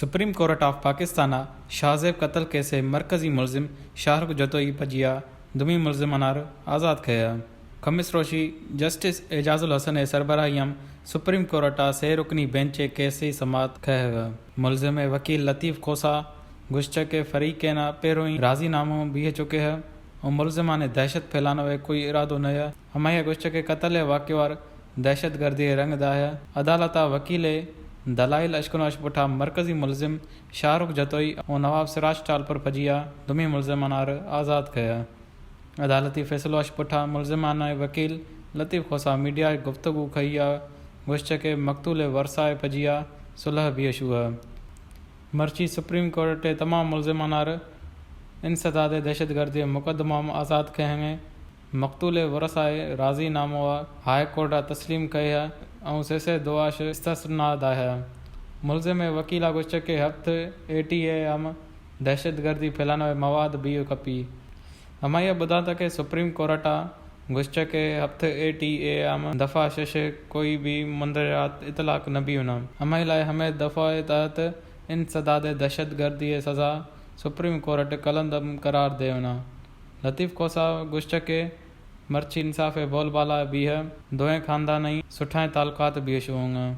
Supreme court of Pakistan ءَ شاہ زیب قتل کیس ءِ مرکزی ملزم شاہ رخ جتوئی پجیا دومی ملزم انار آزاد کھیا۔ کمس روشی جسٹس اعجاز الحسن ءِ سربراہی ہم سپریم کورٹ ءَ سے رکنی بینچ ءِ کیس ءِ سماعت کھیگ ءَ۔ ملزم ءِ وکیل لطیف کھوسا گوشتگ کہ فریقین ءَ پیروئیں راضی نامو بیہ چکے ءَ ءُ ملزمان ءِ دہشت پھیلانو ءِ کوئی ارادو نہ ءَ۔ ہمائی ءَ گوشتگ کہ قتل ءِ واقعہ وار دہشت گردی ءِ رنگ داہ ءَ۔ عدالت ءَ وکیل ءِ دلائل اشکنوش پٹھا مرکزی ملزم شاہ رخ جتوئی ءُ نواب سراج ٹالپر پجیا دومی ملزم انار آزاد کھیا۔ عدالتی فیصلو اش پٹھا ملزمانہ ءِ وکیل لطیف کھوسا میڈیا ءَ گفتگو کھئی ءَ گوشتگ کہ مقتول ءِ ورثہ ءِ پجیا صلح بیہ شوہ۔ مرچی سپریم کورٹ ءِ تمام ملزمانار انسداد دہشت گردی ءِ مقدمہ ہم آزاد کھینگ ءَ۔ مقتول ءِ ورثہ ءِ راضی نامو ءَ ہائی کورٹ ءَ تسلیم کھئی ءَ ءُ سے سے دو اش استثنا داہ ءَ۔ ملزم ءِ وکیل ءَ گوشتگ کہ ہپت اے ٹی اے ہم دہشت گردی پھیلانو ءِ مواد بیہ کپی۔ ہمائی ءَ بدانتگ کہ سپریم کورٹ ءَ گوشتگ کہ ہپت اے ٹی اے ہم دفعہ شش ءِ کوئی بھی مندرجات اطلاق نہ بیوناں۔ ہمائی لائے ہمے دفعہ ءِ تحت انسداد دہشت گردی ءِ سزا سپریم کورٹ قلمدم قرار دیوناں۔ لطیف کھوسا گوشتگ کہ مرچی انصاف ءِ بول بالا بیہ، دوئیں خاندانانی سٹھائیں تعلقات بیہ شوہنگاں۔